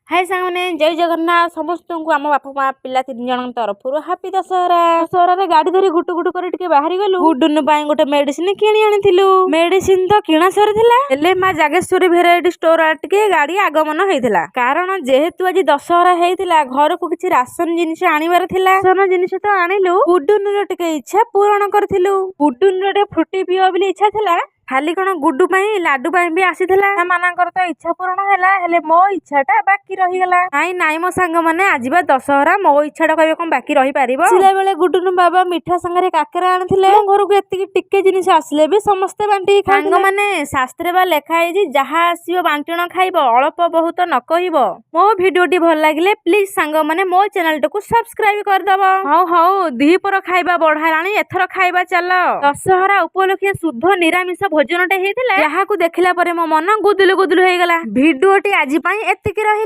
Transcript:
High ସାଙ୍ଗମାନେ, ଜୟ ଜଗନ୍ନାଥ। ସମସ୍ତଙ୍କୁ ଆମ ବାପା ମା ପିଲା ତିନି ଜଣଙ୍କ ତରଫରୁ ହାପି ଦଶହରା। ଦଶହରାରେ ଗାଡି ଧରି ଗୁଟୁ ଗୁଟୁ କରି ଟିକେ ବାହାରି ଗଲୁ। ଗୁଡୁନୁ ପାଇଁ ଗୋଟେ ମେଡିସିନ କିଣି ଆଣିଥିଲୁ। ମେଡିସିନ ତ କିଣା ସରିଥିଲା, ହେଲେ ମା ଜାଗେଶ୍ୱରୀ ଭେରାଇଟି ଷ୍ଟୋର ଆଡେ ଟିକେ ଗାଡି ଆଗମନ ହେଇଥିଲା। କାରଣ ଯେହେତୁ ଆଜି ଦଶହରା ହେଇଥିଲା, ଘରକୁ କିଛି ରାସନ ଜିନିଷ ଆଣିବାର ଥିଲା। ରାସନ ଜିନିଷ ତ ଆଣିଲୁ, ଗୁଡୁନୁର ଟିକେ ଇଚ୍ଛା ପୂରଣ କରିଥିଲୁ। ଗୁଡୁନୁର ଟିକେ ଫ୍ରୁଟି ପିଇବ ବୋଲି ଇଚ୍ଛା ଥିଲା। ଖାଲି କଣ ଗୁଡୁ ପାଇଁ, ଲାଡୁ ପାଇଁ ବି ଆସିଥିଲା। ସେମାନଙ୍କର ତ ଇଚ୍ଛା ପୂରଣ ହେଲା, ହେଲେ ମୋ ଇଚ୍ଛାଟା ବାକି ରହିଗଲା। ନାଇଁ ନାଇଁ ମୋ ସାଙ୍ଗମାନେ, ଆଜି ବା ଦଶହରା, ମୋ ଇଚ୍ଛାଟା କହିବେ କଣ ବାକି ରହିପାରିବ? ଆସିଲା ବେଳେ ଗୁଡୁନୁ ବାବା ମିଠା ସାଙ୍ଗରେ କାକେରା ଆଣିଥିଲେ। ମୋ ଘରକୁ ଏତିକି ଟିକେ ଜିନିଷ ଆସିଲେ ବି ସମସ୍ତେ ବାଣ୍ଟିକି। ସାଙ୍ଗମାନେ, ଶାସ୍ତ୍ରରେ ବା ଲେଖା ହେଇଛି, ଯାହା ଆସିବ ବାଣ୍ଟିଣ ଖାଇବ, ଅଳ୍ପ ବହୁତ ନ କହିବ। ମୋ ଭିଡିଓଟି ଭଲ ଲାଗିଲେ ପ୍ଲିଜ ସାଙ୍ଗମାନେ, ମୋ ଚ୍ୟାନେଲଟିକୁ ସବସ୍କ୍ରାଇବ କରିଦବ। ହଉ ହଉ, ଦିପହର ଖାଇବା ବଢା ହେଲାଣି, ଏଥର ଖାଇବା ଚାଲ। ଦଶହରା ଉପଲକ୍ଷେ ଶୁଦ୍ଧ ନିରାମିଷ ଭୋଜନଟେ ହେଇଥିଲା, ଯାହାକୁ ଦେଖିଲା ପରେ ମୋ ମନ ଗୁଦୁଲୁ ଗୁଦୁଲୁ ହେଇଗଲା। ଭିଡିଓଟି ଆଜି ପାଇଁ ଏତିକି ରହିଲା।